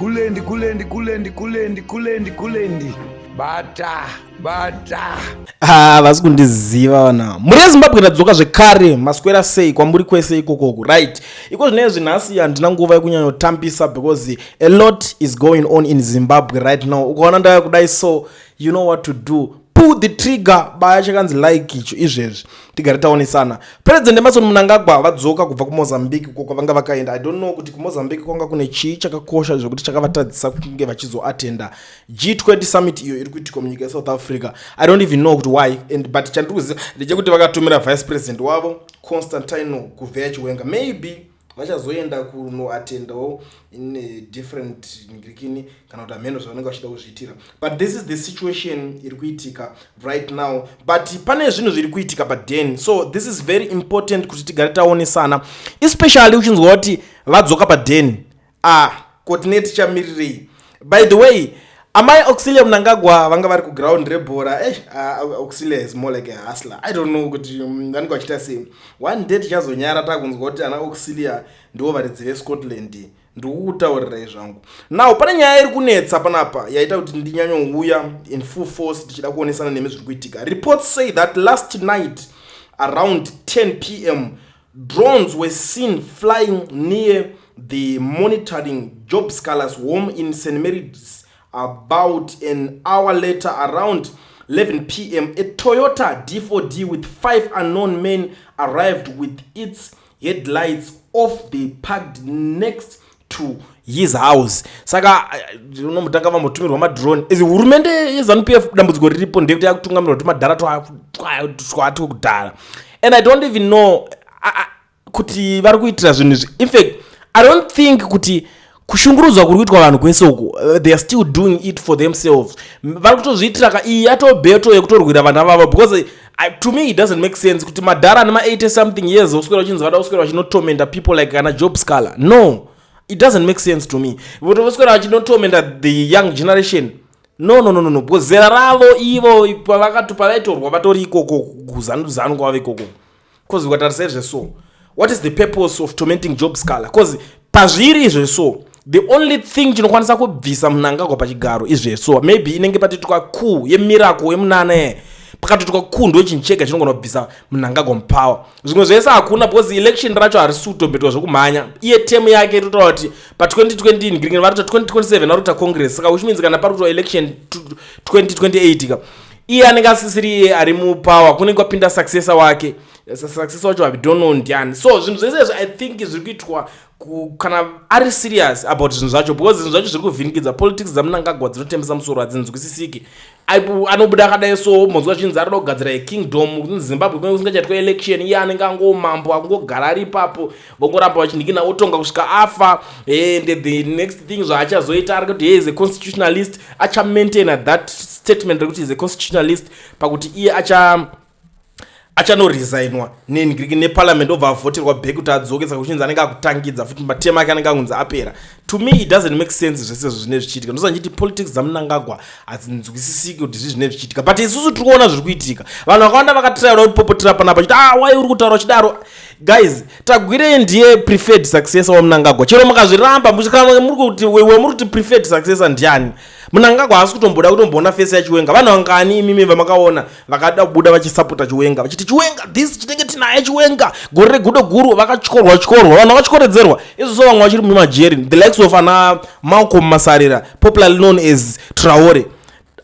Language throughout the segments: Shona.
Kulendi, kulendi, kulendi, kulendi, kulendi, kulendi. Bata, bata. Ah, vasi kundiziva vana mhuri yeZimbabwe. Ndadzoka zvekare. Maswera sei kwamuri kwese ikokoku? Right, iko zvinezvi nhasi handina nguva yekunyanyotambisa because a lot is going on in Zimbabwe right now. Ukaona ndaya kudai, so you know what to do: pull the trigger, baya chakanzi like icho izvezvi, tigare taonesana. President Emmerson Mnangagwa vadzoka kubva kuMozambique uko kwavanga vakaenda. I don't know kuti kuMozambique kwanga kune chii chakakosha zvekuti chakavatadzisa kunge vachizoatenda G20 summit iyo iri kuitikwa munyika yeSouth Africa. I don't even know kuti why, and but chandiri kuziva ndechekuti vakatumira vice president wavo, Constantino Guvheya Chiwenga. Maybe vachazoenda kunoatendawo in a different ngirikini kana kuti hameno zvavanenge vachida kuzviitira, but this is the situation iri kuitika right now. But pane zvinhu zviri kuitika paden, so this is very important kuti tigare taonesana, especially uchinzwa kuti vadzoka paden. Ah, kotine tichamirirei? By the way, amai Auxilia Mnangagwa vanga vari kuground rebhora. Auxilia is more like a hustler. I don't know kuti vanenge vachiita sei. One day tichazonyara takunzwa kuti ana Auxilia ndivo varidzi veScotland. Ndikukutaurirai zvangu. Now pane nyaya iri kunetsa panapa yaita kuti ndinyanyouya in full force tichida kuonesana nemi zviri kuitika. Reports say that last night around 10 p.m., drones were seen flying near the monitoring Job Sikhala's home in St Mary's. About an hour later, around 11 p.m., a Toyota D4D with five unknown men arrived with its headlights off. They parked next to his house. Saka unomutanga vambotumirwa madrone. Izi hurumende yeZANU PF, dambudziko riripo ndekuti yakutungamirwa kuti madhara twati kudhara, and I don't even know kuti vari kuitira zvinhu izvi. In fact, I don't think kuti kushungurudzwa kuri kuitwa vanhu kwese uku, they are still doing it for themselves. Vari kutozviitira ka iyi yatobeto yekutorwira vana vavo, because to me it doesn't make sense kuti madhara ane ma80 something years oswera uchinzi vada kuswera vachinotomenda people like kana Job Sikhala. No, it doesn't make sense to me kuti voswera vachinotomenda the young generation. No, no, no, no, no, because zera ravo ivo pavaitorwa vatori ikoko kuZANU kwavo ikoko, because ukatarisa izveso, what is the purpose of tormenting Job Sikhala? Because pazviri izveso, the only thing chinokwanisa kubvisa Mnangagwa pachigaro izveso, maybe inenge patoitwa coup yemiracle yemunana ye pakatoitwa coup, ndo chinhu chega chinogona kubvisa Mnangagwa mupower. Zvimwe zvese hakuna, because election racho harisi kutombetwa zvokumhanya. Iye term yake itotaura kuti pa2020 ngiringiri vari kuta 2027 vari kuita congress. Saka which means kana pari kuitwa election 2028 ka, iye anenge asisiri iye ari mupower, kunenge kwapinda successor wake. Successor wacho I don't know ndiani. So zvinhu zvese izvi, I think zviri kuitwa kana ari serious about zvinhu zvacho, because zvinhu zvacho zviri kuvhiringidza. Politics dzaMnangagwa dzinotembesa musoro, hadzinzwisisiki. Anobuda akadai, so monzwa zvinzi arida kugadzira akingdom Zimbabwe kunenge kusingachaitwa election. Iye anenge angomambo, angogara ari ipapo, vongoramba vachindikina, otonga kusvika afa. And the next thing zvaachazoita, ari kuti he is a constitutionalist, achamaintaina that statement rekuti is a constitutionalist pakuti iye achanoresign neparliament, obva avhoterwa back kuti adzoke. Saka kuchinzi anenge akutangidza futi matema ake anenge angunzi apera. To me it doesn't make sense zvese zvinenge zvichiitika. Ndosa ndichiti politics dzaMnangagwa hadzinzwisisiki kuti zvii zvinenge zvichiitika, but isusu tiri kuona zviri kuitika. Vanhu vakawanda vakatirayira kutipopotera panapa chiti, "Ah, wai uri kutaura uchidaro?" Guys, Tagwirei ndiye preferred successor waMnangagwa, chero mukazviramba. Muri kuti wewe muri kuti preferred successor ndiani? Mnangagwa haasi kutomboda kutomboona face yaChiwenga. Vanhu vangani imimi vamakaona vakada kubuda vachisapota Chiwenga, vachiti Chiwenga this, chinenge tinaye Chiwenga, gore regudo guru? Vakatyorwa tyorwa, vanhu vakatyoredzerwa izvozvo, vamwe vachiri mumajeri, the likes of ana Malcolm Masarira, popularly known as Traore,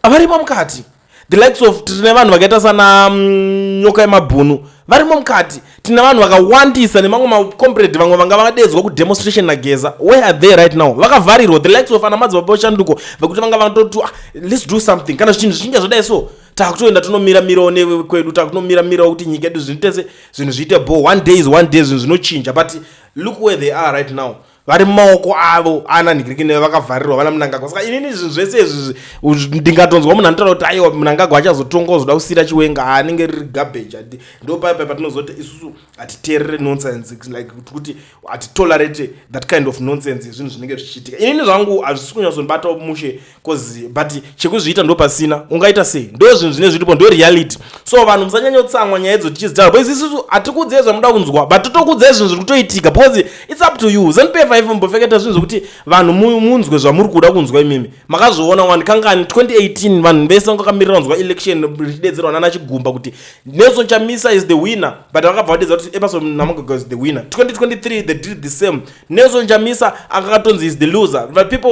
varimo mukati. The likes of, tine vanhu vakaita sana Nyoka yemabhunu varimo mukati. Tine vanhu vakawandisa nemamwe macomrade, vamwe vanga vakadedzwa kudemonstration naGeza. Where are they right now? Vakavharirwa. The likes of ana Madzibaba Oshanduko, vekuti vanga vatoti, "Ah, let's do something kana zvinhu zvichinge zvadai." So takutoenda tonomira mirawo nekwedu, takutomira mirawo kuti nyika yedu zvinhu zvinhu zviite bo. One day is one day, zvinhu zvinochinja, but look where they are right now. Vari mumaoko avo ana nhikirikine, vakavharirwa vana Mnangagwa. Saka inini zvinhu zvese izvi ndingatonzwa munhu anotaura kuti aiwa, Mnangagwa achazotonga uzoda kusiyira Chiwenga, anenge riri garbage. Ndo paipai patinozoti isusu hatiteerere nonsense, like kuti hatitolerate that kind of nonsense. Zvinhu zvinenge zvichiitika, inini zvangu hazvisi kunyatsondibata mushe, cause but chekuzviita ndo pasina, ungaita sei? Ndo zvinhu zvine zviripo, ndo reality. So vanhu musanyanyotsamwa nyaya idzo tichizitaura, because isusu hatikuudzei zvamuda kunzwa, but totokuudzai zvinhu zviri kutoitika, because it's up to you. ZANU PF Maifombofeketa zvinhu zvokuti vanhu munzwe zvamuri kuda kunzwa. Imimi makazviona wani kangani 2018, vanhu vese vanga vakamirira kunzwa election richidedzerwa nana Chigumba kuti Nelson Chamisa is the winner, but vakabva vadedza kuti Emmerson Mnangagwa is the winner. 2023 they did the same. Nelson Chamisa akakatonzi is the loser, but people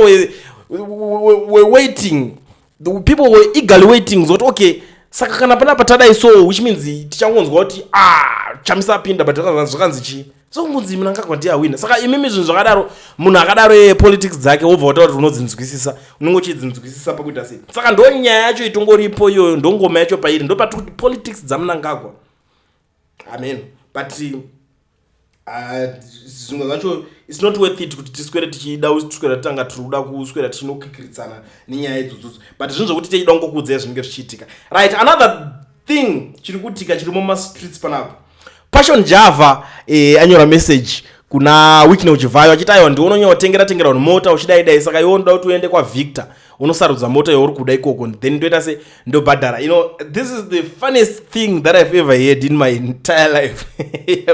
were waiting, the people were eagerly waiting zoti okay, saka kana panapa tadai so, which means tichangonzwa kuti, ah, Chamisa apinda, but zvakanzi chii? So kungonzi Mnangagwa ndiye awina. Saka imimi zvinhu zvakadaro, munhu akadaro yepolitics dzake, wobva wataura kuti unodzinzwisisa, unenge uchidzinzwisisa pakuita sei? Saka ndo nyaya yacho itongoripo iyoyo, ndongoma yacho pairi, ndo patiri kuti politics dzaMnangagwa, amen. But zvimwe zvacho it's not worth it kuti tiswere tichida kuswera tanga tiri kuda kuswera tichinokikiritsana nenyaya idzodzodzo, but zvinhu zvokuti tichida kungokuudzai zvinenge zvichiitika, right? Another thing chiri kuitika chiri mumastreets panapa, Passion Java anyora message kuna Wicknell Chivayo achiti, aiwa, ndiwe unonyanya tengera vanhu mota uchidai dai, saka iwe unoda kuti uende kwaVictor unosarudza mota yauri kuda ikoko, then ndoita se ndobhadhara. This is the funniest thing that I've ever heard in my entire life.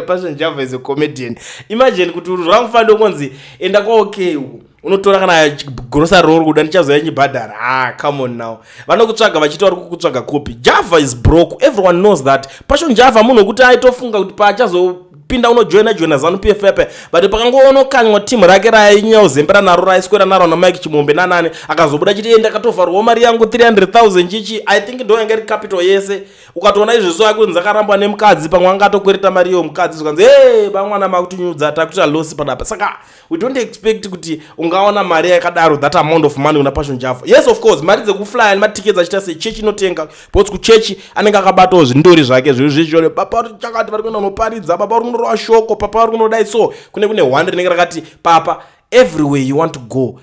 Passion Java is a comedian. Imagine kuti zvangufanira kungonzi enda kwaOK uku unotora kana grocery rauri kuda, ndichazouya ndichibhadhara. Ah, come on now. Vanokutsvaga vachiti vari kukutsvaga copy. Java is broke, everyone knows that. Passion Java munhu wekuti aitofunga kuti paachazopinda unojoina joina ZANU PF apa, but pakangoonokanywa timu rake rainyanya naro, raiswera naro naMike Chimombe nanani, akazobuda chiti ndakatovharwawo mari yangu 300 000 chichi. I think ndo yanga iri capital yese. Ukatoona izvezvo akunzi akarambwa nemukadzi, pamwe anga atokwereta mari iyo mukadzi, zvikanzi, e vamwana makutinyudza, takuita loss panapa. Saka we don't expect kuti ungaona mari yakadaro, that amount of money, una Passion Java. Yes, of course, mari dzekuflya nematickets achiita sechechi inotenga, because kuchechi anenge akabatawo zvindori zvake zviri zvichione papa chakati vari kuenda kunoparidza, papa vari kunorova shoko, papa vari kunodai. So kune one rinenge rakati, "Papa, everywhere you want to go,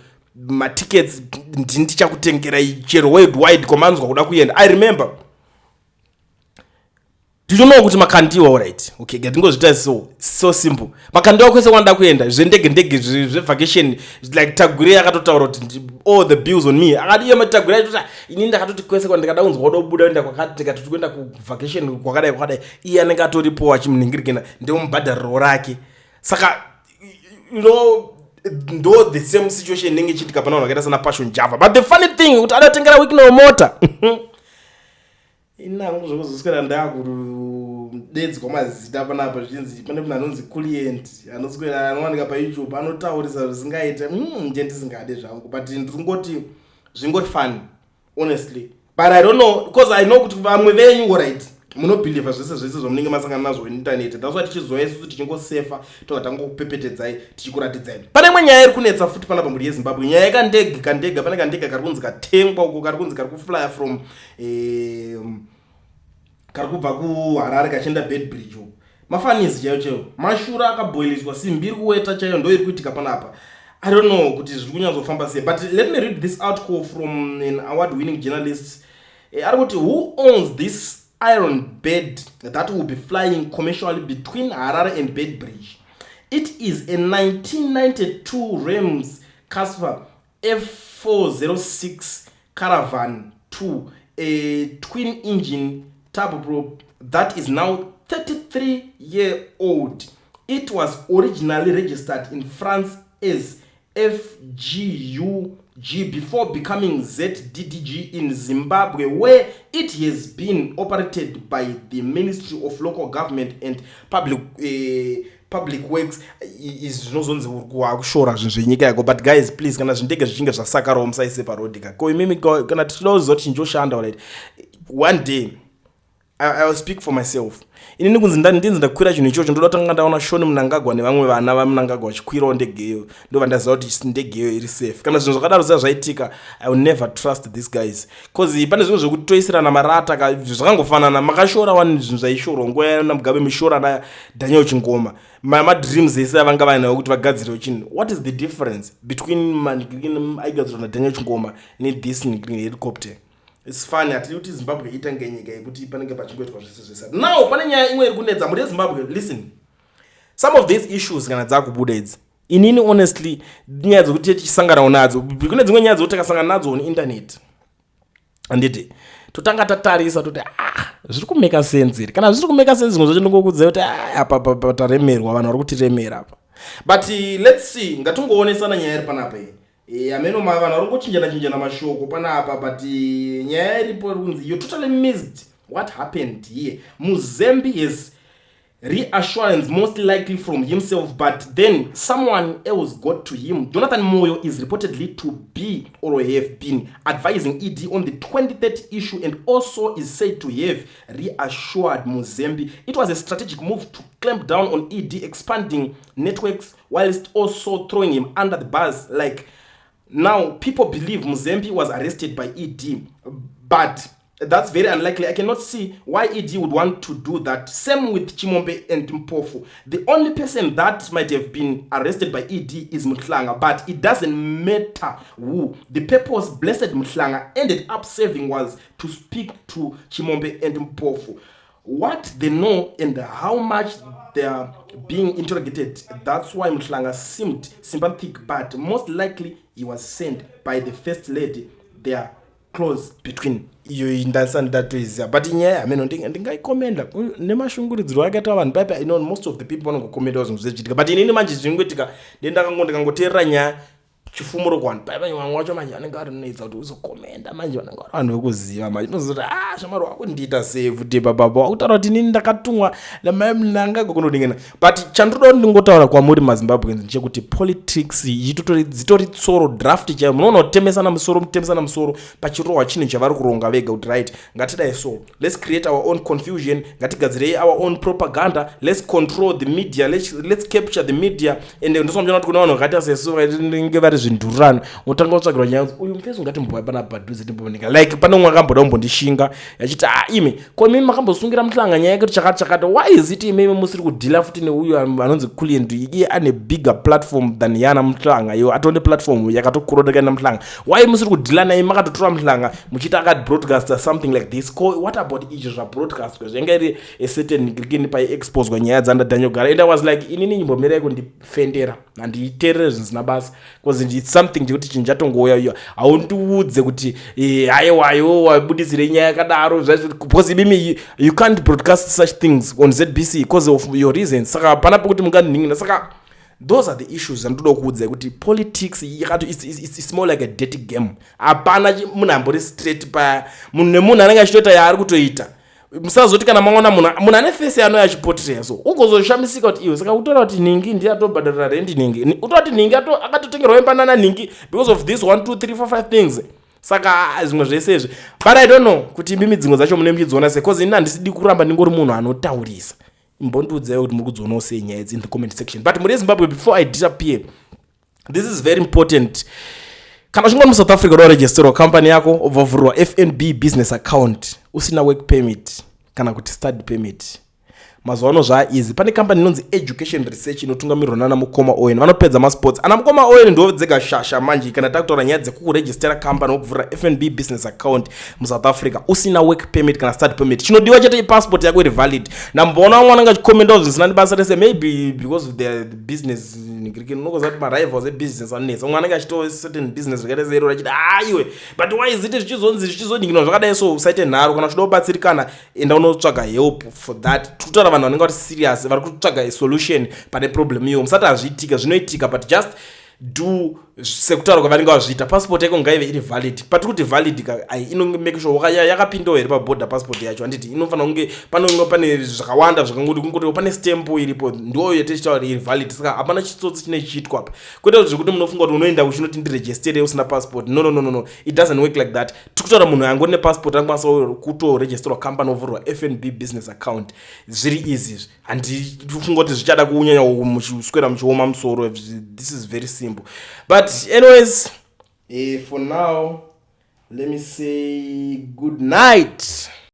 matickets ndini tichakutengerai, chero worldwide kwamanzwa kuda kuenda." I remember, do you know kuti Makandiwa, alright, okay, ngatingozviita so simple, Makandiwa kwese kwanoda kuenda zvendege ndege zvevacation, like Tagwirei akatotaura kuti all the bills on me. Akati iye Tagwirei achitoti inini ndakatoti kwese kwandikada kunzwa kuda kubuda kuenda kwakati, tikatoti kuenda kuvacation kwakadai kwakadai, iye anenge atoripo achimunhingirikina, ndomubhadhariro rake. Saka ndo the same situation inenge ichiitika pana vanhu vakaita sana Passion Java. But the funny thing kuti adatengera Wicknell mota, inangu zvokuzoswera ndakudedzwa mazita panapa, zvichinzi pane munhu anonzi Client anoswera anowanika paYouTube anotaurisa zvisingaite. Nje ndisingade zvangu, but ndiri zvingori funny honestly, but I don't know, because I know kuti vamwe venyu, alright, munobhilivha zvese zvese zvamunenge masangana nazvo internet. That's why tichizoya isusu tichingosefa, toga tangokupepetedzai, tichikuratidzai. Pane imwe nyaya iri kunetsa futi panapa, mhuri yeZimbabwe, nyaya yekandege. Kandege, pane kandege kari kunzi katengwa uko, kari kunzi kari kuflya from kari kubva kuHarare kachienda Beitbridge uko. Mafanisi chaiyo chaiyo, mashura akabhoiliswa, simbi iri kuweta chaiyo, ndo iri kuitika panapa. I don't know kuti zviri kunyatsofamba sei, but let me read this article from an award winning journalist. Ari kuti, "Who owns this iron bird that will be flying commercially between Harare and Beitbridge? It is a 1992 Rams Casper F406 Caravan 2, a twin engine turboprop that is now 33 year old. It was originally registered in France as FGUG before becoming ZDDG in Zimbabwe, where it has been operated by the Ministry of Local Government and Public Works." Izvi zvinozonzi uri kushora zvinhu zvenyika yako, but guys, please, kana zvindege zvichinge zvasakarawo, musaise parodhi ka. Ko imimi kana tichida kuziva kuti chinhu choshanda, right, one day I will speak for myself. Inini kunzi ndinzi ndakwira chinhu ichocho, ndoda kutanga ndaona Sean Mnangagwa nevamwe vana vaMnangagwa vachikwirawo ndegeyo, ndobva ndaziva kuti ndegeyo iri safe. Kana zvinhu zvakadaro zia zvaitika, I will never trust these guys, because pane zvimwe zvekuti toisirana marata ka, zvakangofanana. Makashora wani zvinhu zvaishorwa nguva yanaMugabe, mishora naDaniel Chingoma, madreams ese avanga vainawo kuti vagadzirewo chinhu. What is the difference between mangreen aigadzirwa naDaniel Chingoma nethis green helicopter? It's funny. Hatidi kuti Zimbabwe itange nyika yekuti panenge pachingoitwa zvese zvese. Now pane nyaya imwe iri kunetsa mhuri yeZimbabwe. Listen, some of these issues kana dzakubuda idzi, inini honestly, nyaya dzekuti tichisanganawo nadzo, kune dzimwe nyaya dzekuti takasangana nadzo on internet, handiti totanga tatarisa toti, ah, zviri kumeka sense here? Kana zviri kumeka sense, zvimwe zvacho ndingokudzai kuti, ah, apa taremerwa, vanhu vari kutiremera apa. But let's see, ngatingoonesana nyaya iri panapa iyi. Ameno vanhu vari kungochinjana chinjana mashoko panapa, but nyaya iripo iri kunzi you totally missed what happened here. Muzembi has reassurance, most likely from himself, but then someone else got to him. Jonathan Moyo is reportedly to be or have been advising ED on the 2030 issue and also is said to have reassured Muzembi. It was a strategic move to clamp down on ED expanding networks whilst also throwing him under the bus. Like now people believe Muzembi was arrested by ED, but that's very unlikely. I cannot see why ED would want to do that. Same with Chimombe and Mpofu. The only person that might have been arrested by ED is Mhlanga, but it doesn't matter who. The purpose Blessed Mhlanga ended up serving was to speak to Chimombe and Mpofu. What they know and how much they are being interrogated. That's why Mhlanga seemed sympathetic, but most likely he was sent by the First Lady. They are close between. Iyo ndasani ndatoiziva, but nyaya hameno ndingaikomenda nemashunguridziro akaita vanhu paipa. Most of the people vanongokomendawo zvinhu zvechiitika, but inini manje zvingoitika ndendakangoteerera nyaya chifumuro kuvanhu paipa. Vamwe vacho manje vanenge vari noedza kuti uzokomenda manje vanenge vari vanhu vekuziva manje unozoti, "Ah, shamwari, wakundiita sei futi papapa? Wakutaura kuti inini ndakatumwa namai Mnangagwa kunodingana." But chandoda kuti ndingotaura kwamuri maZimbabweans ndechekuti politics dzitori tsoro draft chaiyo. Munoona kutemesana musoro, mutemesana musoro pachirohwa chinhu chavari kuronga vega kuti, "Right, ngatidai so, let's create our own confusion, ngatigadzirei our own propaganda, let's control the media, let's capture the media." And ndosomjona kuti kuna vanhu vakaita sesu vanenge vari zvindururano, unotanga kutsvagirwa nyaya, uyu mufesi ungatimboya pana padhuze timbonika. Like pane umwe akamboda kumbondishinga achiti, "Ah, imi, ko imimi makambosungira Muhlanga nyaya yekuti chakati chakati, why is it imimi musiri kudhila futi neuyu anonzi Kulient? Iye ane bigger platform than yana Muhlanga, iyo atone platform yakatokura kudarika Muhlanga. Why musiri kudhila naye? Makatotora Muhlanga muchiita akati broadcaster something like this. Ko what about izvo zvabroadcastwa zvanga iri a certain rikini paiexposwa nyaya dzanda Daniel Gara?" And I was like, "Inini imbomirai kundifendera, handiteerere zvinhu zvisina basa, because it's something chekuti chinhu chatongouya iyo, haundiudze kuti haiwayo wabudisire nyaya yakadaro, because imimi you can't broadcast such things on ZBC because of your reasons. Saka hapana pekuti munganhin'ina." Saka those are the issues andoda kuudzai kuti politics yakati it's more like a dirty game. Hapana munhu ambori straight paya. Munhu nemunhu anenge achitoita yaari kutoita. Musazoti kana maona munhu ane face anouya achipotreya so, ugozoshamisika kuti iwe, saka utora kuti nhingi ndiye atobhadharira rendi, nhingi utora kuti nhingi akatotengerwa imba nana nhingi because of this 1 2 3 4 5 things. Saka zvimwe zvese izvi, but I don't know kuti imimi dzimwe dzacho mune muchidziona sei, because ini handisidi kuramba ndingori munhu anotaurisa. Imbondiudzai kuti muri kudzionawo sei nyaya idzi in the comment section. But muri Zimbabwe, before I disappear, this is very important. Kana uchinge uri muSouth Africa, uda kuregisterwa company yako, ubva vhurwa FNB business account usina work permit kana kuti study permit, mazuva ano zvaaeasy. Pane kambani inonzi Education Research inotungamirirwa nana mukoma Owen, vanopedza masports. Ana mukoma Owen ndo dzega shasha manje kana takutaura nyaya dzekukurejistera kambani, wokuvhura FNB business account muSouth Africa usina work permit kana study permit. Chinodiwa chete ipassport yako iri valid. Ndamboona vamwe vanenge achikomenda zvisina nebasa rese, maybe because of their business. Unokoza kuti marivals ebusiness anetsa. Umwe anenge achito certain business zvakaita seiro achiti, "Aiwe, but why is it zvichizonzi zvichizodinginwa zvakadai?" So usaite nharo. Kana uchida kubatsirikana, enda unotsvaga help for that. Tikutaura vanhu vanenge vari serious, vari kutsvaga solution pane problem iyo. Musati hazviitika, zvinoitika, but just do sekutaura kwavanenge vazviita. Passport yako ngaive iri valid. Patiri kuti valid ka, ai inomake sure yakapindawo here pabhodha passport yacho, handiti? Inofanira kunge panonge pane zvakawanda zvakangoti kungoti pane stamp iripo, ndo yetichitaura iri valid. Saka hapana chitsotsi chine chiitwa apa, kwete zvekuti munofunga kuti unoenda uchinoti ndiregistere usina passport. No, no, no, no, no, it doesn't work like that. Tiri kutaura munhu angori nepassport angakwanisa kutoregisterwa company, ovhurwa FNB business account. Zviri easy izvi, handifunga kuti zvichada kunyanya muchiswera muchioma musoro. This is very simple. But anyways, for now let me say good night.